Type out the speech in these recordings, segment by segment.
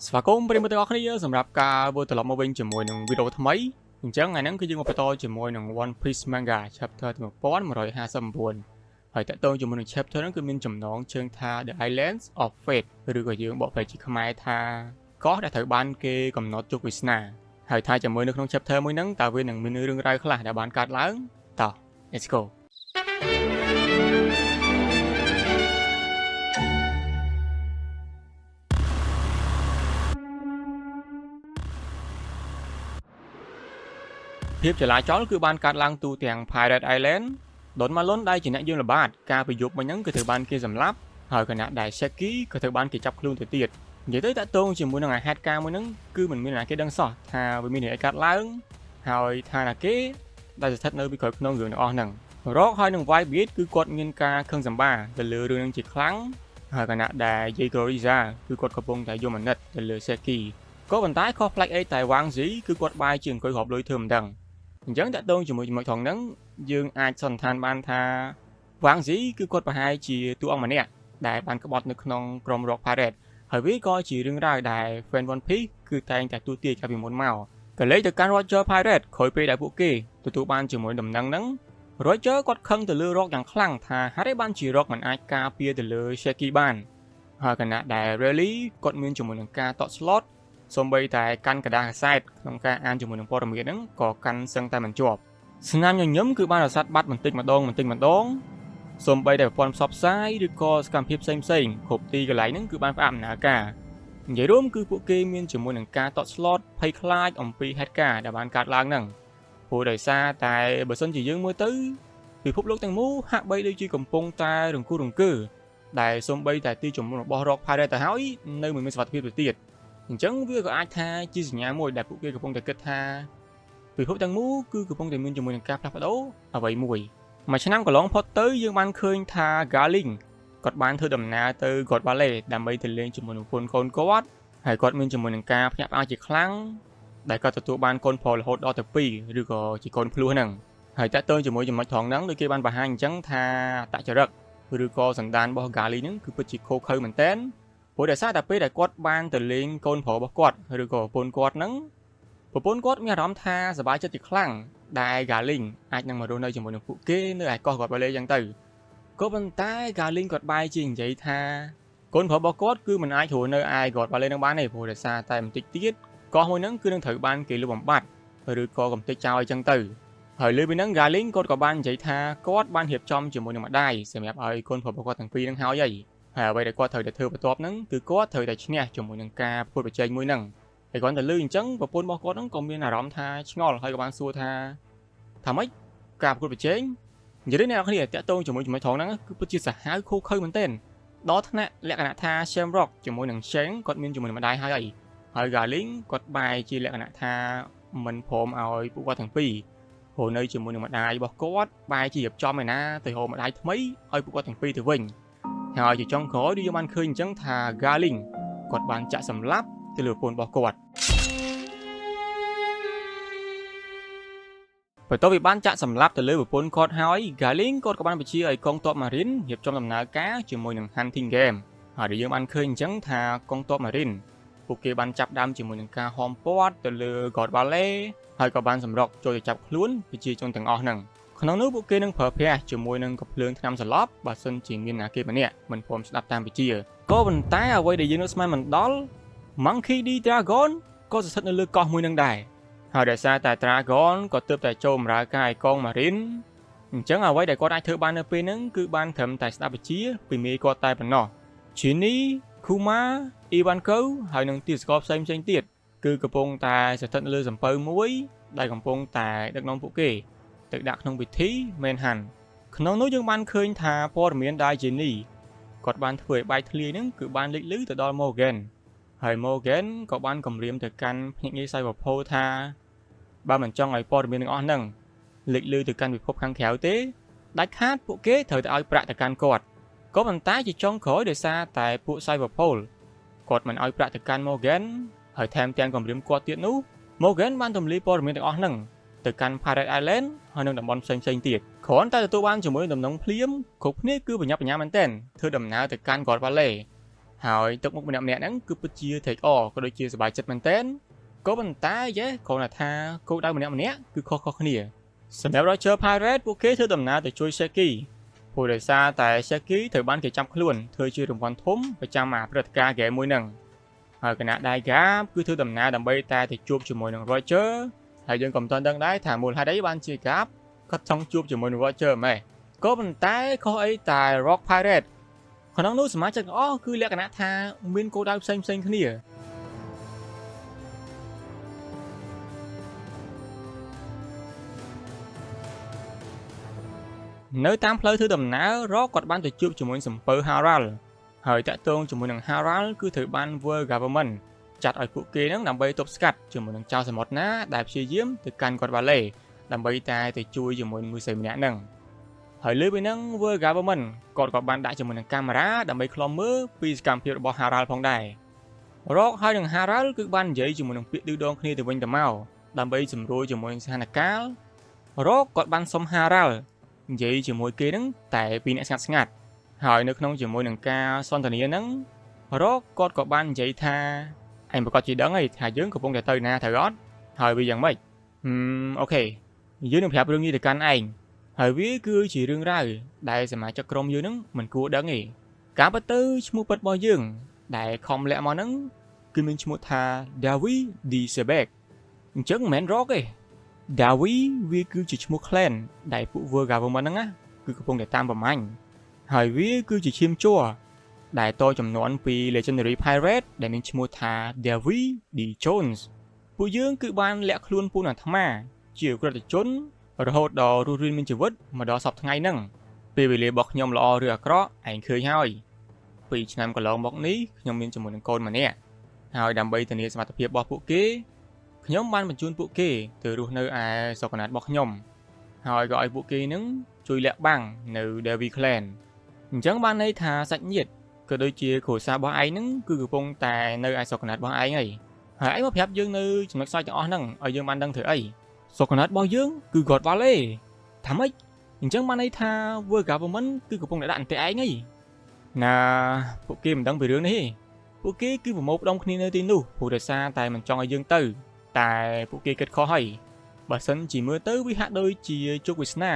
ស្វាគមន៍ប្រិយមិត្តទាំងអស់គ្នាសម្រាប់ការវិលត្រឡប់មកវិញជាមួយនឹងវីដេអូថ្មីអញ្ចឹងថ្ងៃហ្នឹងគឺយើងមកបន្តជាមួយនឹង One Piece Manga Chapter 1159ហើយតកតងជាមួយនឹង chapter ហ្នឹងគឺមានចំណងជើងថា The Islands of Fate ឬក៏យើងបកប្រែជាខ្មែរថាកោះដែលត្រូវបានគេកំណត់ជោគវាសនាហើយថាជាមួយនៅក្នុង chapter មួយហ្នឹងតើវានឹងមានរឿងរ៉ាវខ្លះដែលបានកើតឡើងតោះ let's go។ ភាពចលាចលគឺបានកើតឡើងទូទាំង Pirate Island។ ដុនម៉ាឡុនដែលជាអ្នកយាមល្បាតកាលពីយប់មិញហ្នឹងគឺត្រូវបានគេសម្លាប់ហើយខណៈដែល Shaggy ក៏ត្រូវបានគេចាប់ខ្លួនទៅទៀតនិយាយទៅតាក់ទងជាមួយនឹងអាហេតុការណ៍មួយហ្នឹងគឺមិនមានអ្នកគេដឹងសោះថាវាមានរឿងអីកើតឡើងហើយថាណាគេដែលស្ថិតនៅពីក្រោយខ្នងរឿងទាំងអស់ហ្នឹងរកហើយនឹង Whitebeard គឺគាត់មានការខឹងសម្បារទៅលើរឿងហ្នឹងជាខ្លាំងហើយខណៈដែលយាយ Gloriosa គឺគាត់កំពុងតែយំអាណិតទៅលើ Shaggy ក៏ប៉ុន្តែខុសប្លែកអីតែ Wang Zhi គឺគាត់បែរជាអង្គុយរាប់លុយធ្វើមិនដឹងអញ្ចឹងតាក់ទងជាមួយចំណុចថងហ្នឹងយើងអាចសន្និដ្ឋានបានថា Wang Zhi គឺគាត់ប្រហែលជាតួអង្គម្នាក់ដែលបានក្បត់នៅក្នុងក្រុម Rock Pirate ហើយវាក៏ជារឿងរ៉ាវដែល fan One Piece គឺតែងតែទូទាយកាលពីមុនមកក៏លេខទៅកាន់ Roger Pirate ក្រោយពេលដែលពួកគេទទួលបានជាមួយដំណឹងហ្នឹង Roger គាត់ខឹងទៅលើ Rock យ៉ាងខ្លាំងថាហេតុអីបានជា Rock មិនអាចការពារទៅលើ Shaggy បានហើយខណៈដែល Rayleigh គាត់មានជាមួយនឹងការតក់ស្លុតសូម្បីតែកាន់ក្រដាសកាសែតក្នុងការអានជាមួយនឹងព័ត៌មានហ្នឹងក៏កាន់សឹងតែមិនជាប់ស្នាមញញឹមគឺបានរសាត់បាត់បន្តិចម្ដងបន្តិចម្ដងសូម្បីតែប្រព័ន្ធផ្សព្វផ្សាយឬក៏សកម្មភាពផ្សេងផ្សេងគ្រប់ទីកន្លែងហ្នឹងគឺបានផ្អាកដំណើរការនិយាយរួមគឺពួកគេមានជាមួយនឹងការតក់ស្លុតភ័យខ្លាចអំពីហេតុការណ៍ដែលបានកើតឡើងហ្នឹងព្រោះដោយសារតែបើសិនជាយើងមើលទៅពិភពលោកទាំងមូលហាក់បីដូចជាកំពុងតែរង្គោះរង្គើដែលសូម្បីតែទីជំនុំរបស់ Rock Pirate ទៅហើយនៅមិនមានសុវត្ថិភាពទៅទៀតអញ្ចឹងវាក៏អាចថាជាសញ្ញាមួយដែលពួកគេកំពុងតែគិតថាពិភពទាំងមូលគឺកំពុងតែមានជាមួយនឹងការផ្លាស់ប្ដូរអ្វីមួយមួយឆ្នាំកន្លងផុតទៅយើងបានឃើញថា Garling គាត់បានធ្វើដំណើរទៅ God Valley ដើម្បីទៅលេងជាមួយនឹងប្រពន្ធកូនគាត់ហើយគាត់មានជាមួយនឹងការភ្ញាក់ផ្អើលជាខ្លាំងដែលគាត់ទទួលបានកូនប្រុសរហូតដល់ទៅ2ឬក៏ជាកូនភ្លោះហ្នឹងហើយតាក់ទងជាមួយចំណុចត្រង់ហ្នឹងដូចគេបានបង្ហាញអញ្ចឹងថាតចរិតឬក៏សន្តានរបស់ Gali ហ្នឹងគឺពិតជាឃោឃៅមែនតើព្រោះដោយសារតែពេលដែលគាត់បានទៅលេងកូនប្រុសរបស់គាត់ឬក៏ប្រពន្ធគាត់ហ្នឹងប្រពន្ធគាត់មានអារម្មណ៍ថាសប្បាយចិត្តជាខ្លាំងដែល Garling អាចនឹងមករស់នៅជាមួយនឹងពួកគេនៅឯកោះគាត់បាលេអញ្ចឹងទៅក៏ប៉ុន្តែ Garling គាត់បែរជានិយាយថាកូនប្រុសរបស់គាត់គឺមិនអាចរស់នៅឯគាត់បាលេនឹងបានទេព្រោះដោយសារតែបន្តិចទៀតកោះមួយហ្នឹងគឺនឹងត្រូវបានគេលុបបំបាត់ឬក៏កំទេចចោលអញ្ចឹងទៅហើយលើពីហ្នឹង Garling គាត់ក៏បាននិយាយថាគាត់បានរៀបចំជាមួយនឹងម្ដាយសម្រាប់ឲ្យកូនប្រុសរបស់គាត់ទាំងពីរហ្នឹងហើយហើយអ្វីដែលគាត់ត្រូវតែធ្វើបន្ទាប់ហ្នឹងគឺគាត់ត្រូវតែឈ្នះជាមួយនឹងការប្រកួតប្រជែងមួយហ្នឹងហើយគ្រាន់តែលឺអញ្ចឹងប្រពន្ធរបស់គាត់ហ្នឹងក៏មានអារម្មណ៍ថាឆ្ងល់ហើយក៏បានសួរថាថាម៉េចការប្រកួតប្រជែងនិយាយអ្នកនរគ្នាតាក់ទងជាមួយចំណុចត្រង់ហ្នឹងគឺពិតជាសាហាវឃោឃៅមែនទែនដល់ថ្នាក់លក្ខណៈថា Shamrock ជាមួយនឹង Shanks គាត់មានជាមួយនឹងម្ដាយហើយអីហើយ Garling គាត់បែរជាលក្ខណៈថាមិនព្រមឲ្យពួកគាត់ទាំងពីររស់នៅជាមួយនឹងម្ដាយរបស់គាត់បែរជារៀបចំឯណាទៅរកម្ដាយថ្មីឲ្យពួកគាត់ទាំងពីរទៅវិញហើយជាចុងក្រោយដូចយើងបានឃើញអញ្ចឹងថា Garling គាត់បានចាក់សម្លាប់ទៅលើប្រពន្ធរបស់គាត់បន្ទាប់ពីបានចាក់សម្លាប់ទៅលើប្រពន្ធគាត់ហើយ Garling គាត់ក៏បានបញ្ជាឲ្យកងទ័ព Marine រៀបចំដំណើរការជាមួយនឹង Hunting Game ហើយដែលយើងបានឃើញអញ្ចឹងថាកងទ័ព Marine ពួកគេបានចាប់ដើមជាមួយនឹងការហោមព័ទ្ធទៅលើ God Valley ហើយក៏បានសម្រុកចូលទៅចាប់ខ្លួនប្រជាជនទាំងអស់ហ្នឹងក្នុងនោះពួកគេនឹងប្រើប្រាស់ជាមួយនឹងកំភ្លើងថ្នាំសន្លប់បើសិនជាមានណាគេម្នាក់មិនព្រមស្ដាប់តាមបញ្ជាក៏ប៉ុន្តែអ្វីដែលយើងនឹកស្មានមិនដល់ Monkey D Dragon ក៏ស្ថិតនៅលើកោះមួយនឹងដែរហើយដោយសារតែ Dragon ក៏ទើបតែចូលបម្រើការឲ្យកង Marine អញ្ចឹងអ្វីដែលគាត់អាចធ្វើបាននៅពេលហ្នឹងគឺបានត្រឹមតែស្ដាប់បញ្ជាពីមេគាត់តែប៉ុណ្ណោះ Ginny, Kuma, Ivankov ហើយនិងទាសករផ្សេងផ្សេងទៀតគឺកំពុងតែស្ថិតនៅលើសំពៅមួយដែលកំពុងតែដឹកនាំពួកគេទៅដាក់ក្នុងពិធី Manhunt ក្នុងនោះយើងបានឃើញថាព័ត៌មានដែល Ginny គាត់បានធ្វើឲ្យបែកធ្លាយហ្នឹងគឺបានលេចលឺទៅដល់ Morgan ហើយ Morgan ក៏បានគំរាមទៅកាន់ភ្នាក់ងារ Cyberpol ថាបើមិនចង់ឲ្យព័ត៌មានទាំងអស់ហ្នឹងលេចលឺទៅកាន់ពិភពខាងក្រៅទេដាច់ខាតពួកគេត្រូវតែឲ្យប្រាក់ទៅកាន់គាត់ក៏ប៉ុន្តែជាចុងក្រោយដោយសារតែពួក Cyberpol គាត់មិនឲ្យប្រាក់ទៅកាន់ Morgan ហើយថែមទាំងគំរាមគាត់ទៀតនោះ Morgan បានទម្លាយព័ត៌មានទាំងអស់ហ្នឹងទៅកាន់ Pirate Island ហើយនិងតំបន់ផ្សេងៗទៀតគ្រាន់តែទទួលបានជាមួយដំណឹងភ្លាមគ្រប់គ្នាគឺបញ្ញាបញ្ញាមែនទែនធ្វើដំណើរទៅកាន់ God Valley។ ហើយទឹកមុខម្នាក់ៗហ្នឹងគឺពិតជាត្រេកអរក៏ដូចជាសប្បាយចិត្តមែនទែនក៏ប៉ុន្តែយេគ្រាន់តែថាគោលដៅម្នាក់ម្នាក់គឺខុសៗគ្នាសម្រាប់ Roger Pirate ពួកគេធ្វើដំណើរទៅជួយ Shakky ព្រោះដោយសារតែ Shakky ត្រូវបានគេចាប់ខ្លួនធ្វើជារង្វាន់ធំប្រចាំអាព្រឹត្តិការណ៍ហ្គេមមួយហ្នឹងហើយគណៈដៃ Garp គឺធ្វើដំណើរដើម្បីតែទៅជួបជាមួយនឹង Roger ហើយយើងក៏មិនទាន់ដឹងដែរថាមូលហេតុអីបានជា Garp គាត់ចង់ជួបជាមួយនឹង Roger ម៉េះក៏ប៉ុន្តែខុសអីតែ Rock Pirate ក្នុងនោះសមាជិកទាំងអស់គឺលក្ខណៈថាមានគោលដៅផ្សេងផ្សេងគ្នានៅតាមផ្លូវធ្វើដំណើរ Rock គាត់បានទៅជួបជាមួយសំពៅ Harald ហើយតាក់ទងជាមួយនឹង Harald គឺត្រូវបាន World Government ចាត់ឲ្យពួកគេនឹងដើម្បីទប់ស្កាត់ជាមួយនឹងចៅសមុទ្រណាដែលព្យាយាមទៅកាន់ God Valley ដើម្បីតែទៅជួយជាមួយនឹងមួយស្រីម្នាក់ហ្នឹងហើយលើពីហ្នឹង World Government គាត់ក៏បានដាក់ជាមួយនឹងកាមេរ៉ាដើម្បីឃ្លាំមើលពីសកម្មភាពរបស់ Harald ផងដែរ Rock ហើយនឹង Harald គឺបាននិយាយជាមួយនឹងពាក្យឌឺដងគ្នាទៅវិញទៅមកដើម្បីសម្រួលជាមួយនឹងស្ថានភាព Rock គាត់បានសុំ Harald និយាយជាមួយគេហ្នឹងតែពីរអ្នកស្ងាត់ស្ងាត់ហើយនៅក្នុងជាមួយនឹងការសន្ទនាហ្នឹង Rock គាត់ក៏បាននិយាយថាឯងប្រកាសជាដឹងហើយថាយើងកំពុងតែទៅណាត្រូវអត់ហើយវាយ៉ាងម៉េចហឹម okay យើងនឹងប្រាប់រឿងនេះទៅកាន់ឯងហើយវាគឺជារឿងរ៉ាវដែលសមាជិកក្រុមយើងហ្នឹងមិនគួរដឹងទេការពិតទៅឈ្មោះពិតរបស់យើងដែលខំលាក់មកហ្នឹងគឺមានឈ្មោះថា Davi D Sebek អញ្ចឹងមិនមែន Rock ទេ Davi វាគឺជាឈ្មោះ clan ដែលពួក World Government ហ្នឹងណាគឺកំពុងតែតាមប្រមាញ់ហើយវាគឺជាឈាមជ័រដែលតចំនួនពី Legendary Pirate ដែលមានឈ្មោះថា Davy D Jones ពួកយើងគឺបានលាក់ខ្លួនពូនអាត្មា ជាក្រិតជនរហូតដល់រស់រានមានជីវិតមកដល់សប្តាហ៍ថ្ងៃហ្នឹងពេលវេលារបស់ខ្ញុំល្អឬអាក្រក់ឯងឃើញហើយ2ឆ្នាំកន្លងមកនេះខ្ញុំមានជាមួយនឹងកូនម្នាក់ហើយដើម្បីធានាសុវត្ថិភាពរបស់ពួកគេខ្ញុំបានបញ្ជូនពួកគេទៅរស់នៅឯស្រុកកំណើតរបស់ខ្ញុំហើយក៏ឲ្យពួកគេនឹងជួយលាក់បាំងនៅ Davy Clan អញ្ចឹងបានន័យថាសាច់ញាតិក៏ដូចជាគ្រួសាររបស់ឯងហ្នឹងគឺកំពុងតែនៅឯស្រុកកំណើតរបស់ឯងហើយហើយឯងមកប្រាប់យើងនៅចំណុចខ្សោយទាំងអស់ហ្នឹងឲ្យយើងបានដឹងធ្វើអីស្រុកកំណើតរបស់យើងគឺ God Valley ថាម៉េចអញ្ចឹងបានន័យថា World Government គឺកំពុងតែដាក់អន្ទាក់ឯងហីណាពួកគេមិនដឹងពីរឿងនេះទេពួកគេគឺប្រមូលផ្ដុំគ្នានៅទីនោះព្រោះដោយសារតែមិនចង់ឲ្យយើងទៅតែពួកគេគិតខុសហើយបើសិនជាមើលទៅវាហាក់ដូចជាជោគវាសនា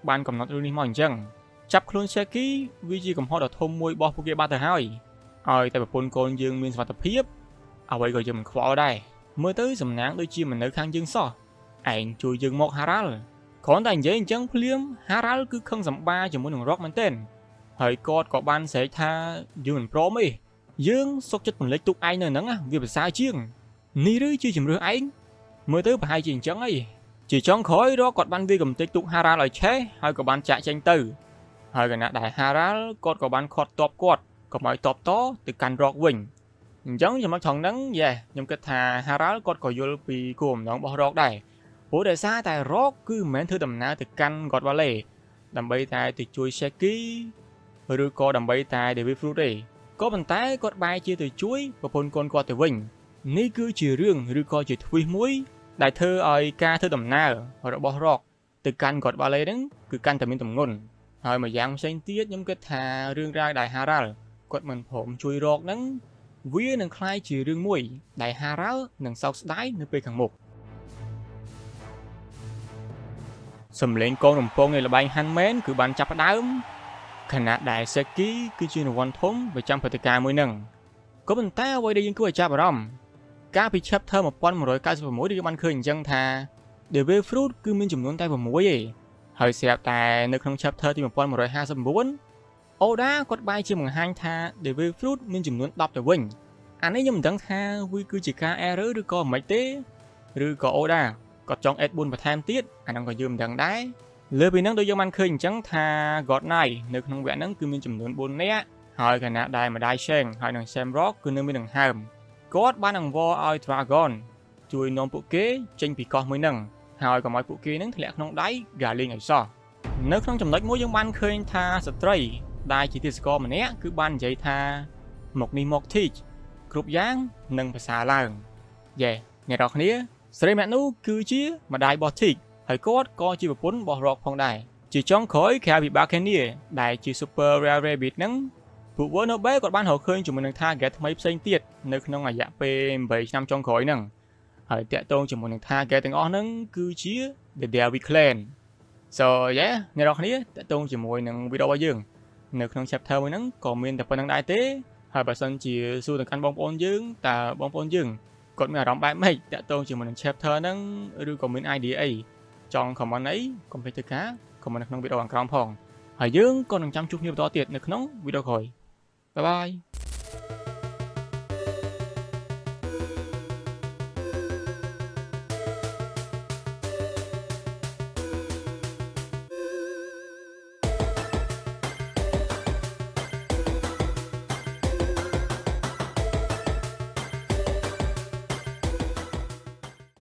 បានកំណត់រឿងនេះមកអញ្ចឹងចាប់ខ្លួន Shakky វាជាកំហុសដ៏ធំមួយរបស់ពួកគេបាត់ទៅហើយឲ្យតែប្រពន្ធកូនយើងមានសុវត្ថិភាពអ្វីក៏យើងមិនខ្វល់ដែរមើលទៅសំណាងដូចជាមិននៅខាងយើងសោះឯងជួយយើងមក Harald គ្រាន់តែនិយាយអញ្ចឹងភ្លាម Harald គឺខឹងសម្បាជាមួយនឹង Rock មែនទែនហើយគាត់ក៏បានស្រែកថាយើងមិនព្រមទេយើងសុកចិត្តពន្លិចទុកឯងនៅហ្នឹងវាប្រសើរជាងនេះឬជាជំរឿសឯងមើលទៅប្រហែលជាអញ្ចឹងអីជាចុងក្រោយ Rock គាត់បានវាកំទេចទូក Harald ឲ្យឆេះហើយក៏បានចាក់ចេញទៅហើយខណៈដែល Harald គាត់ក៏បានខាត់តបគាត់កុំឲ្យតបតទៅកាន់ Rock វិញអញ្ចឹងចំណុចត្រង់ហ្នឹងយេខ្ញុំគិតថា Harald គាត់ក៏យល់ពីគោលបំណងរបស់ Rock ដែរព្រោះដោយសារតែ Rock គឺមិនមែនធ្វើដំណើរទៅកាន់ God Valley ដើម្បីតែទៅជួយ Shakky ឬក៏ដើម្បីតែ Devil Fruit ទេក៏ប៉ុន្តែគាត់បែរជាទៅជួយប្រពន្ធកូនគាត់ទៅវិញនេះគឺជារឿងឬក៏ជា twist មួយដែលធ្វើឲ្យការធ្វើដំណើររបស់ Rock ទៅកាន់ God Valley ហ្នឹងគឺកាន់តែមានទម្ងន់ហើយមួយយ៉ាងផ្សេងទៀតខ្ញុំគិតថារឿងរ៉ាវដែល Harald គាត់មិនព្រមជួយ Rock ហ្នឹងវានឹងក្លាយជារឿងមួយដែល Harald នឹងសោកស្ដាយនៅពេលខាងមុខសំឡេងកងរំពងនៃល្បែង Hangman គឺបានចាប់ផ្ដើមខណៈដែល Shakky គឺជារង្វាន់ធំប្រចាំព្រឹត្តិការណ៍មួយហ្នឹងក៏ប៉ុន្តែអ្វីដែលយើងគួរឲ្យចាប់អារម្មណ៍កាលពី chapter 1196ដែលយើងបានឃើញអញ្ចឹងថា Devil Fruit គឺមានចំនួនតែ6ឯងហើយស្រាប់តែនៅក្នុង chapter ទី1159 Oda គាត់បែរជាបង្ហាញថា Devil Fruit មានចំនួន10ទៅវិញអានេះខ្ញុំមិនដឹងថាវាគឺជាការ error ឬក៏មិនទេឬក៏ Oda គាត់ចង់ add 4បន្ថែមទៀតអាហ្នឹងក៏យើងមិនដឹងដែរលើពីហ្នឹងដូចយើងបានឃើញអញ្ចឹងថា God Knight នៅក្នុងវគ្គហ្នឹងគឺមានចំនួន4នាក់ហើយខណៈដែលម្ដាយ Shanks ហើយនិង Shamrock គឺនៅមានដង្ហើមគាត់បានអង្វរឲ្យ Dragon ជួយនាំពួកគេចេញពីកោះមួយហ្នឹងហើយកុំឲ្យពួកគេនឹងធ្លាក់ក្នុងដៃ Garling ឲ្យសោះនៅក្នុងចំណុចមួយយើងបានឃើញថាស្ត្រីដែលជាទេសករម្នាក់គឺបាននិយាយថាមកនេះមក Teach គ្រប់យ៉ាងនឹងប្រសើរឡើងយេអ្នកនរគ្នាស្រីម្នាក់នោះគឺជាម្ដាយរបស់ Teach ហើយគាត់ក៏ជាប្រពន្ធរបស់ Rock ផងដែរជាចុងក្រោយក្រៅពី Buccaneer ដែលជា Super Rare Rabbit ហ្នឹង ពួក Werner Bell គាត់បានរកឃើញជាមួយនឹង target ថ្មីផ្សេងទៀតនៅក្នុងរយៈពេល8ឆ្នាំចុងក្រោយហ្នឹងហើយតាក់ទងជាមួយនឹង target ទាំងអស់ហ្នឹងគឺជា The Dawi Clan។ So yeah អ្នកនរគ្នាតាក់ទងជាមួយនឹងវីដេអូរបស់យើងនៅក្នុង chapter មួយហ្នឹងក៏មានតែប៉ុណ្្នឹងដែរទេហើយបើសិនជាសួរទៅកាន់បងប្អូនយើងតើបងប្អូនយើងគាត់មានអារម្មណ៍បែបម៉េចតាក់ទងជាមួយនឹង chapter ហ្នឹងឬក៏មាន idea អីចង់ comment អីកុំភ្លេចធ្វើការ comment នៅក្នុងវីដេអូខាងក្រោមផងហើយយើងក៏នឹងចាំជួបគ្នាបន្តទៀតនៅក្នុងវីដេអូក្រោយ។ Bye bye.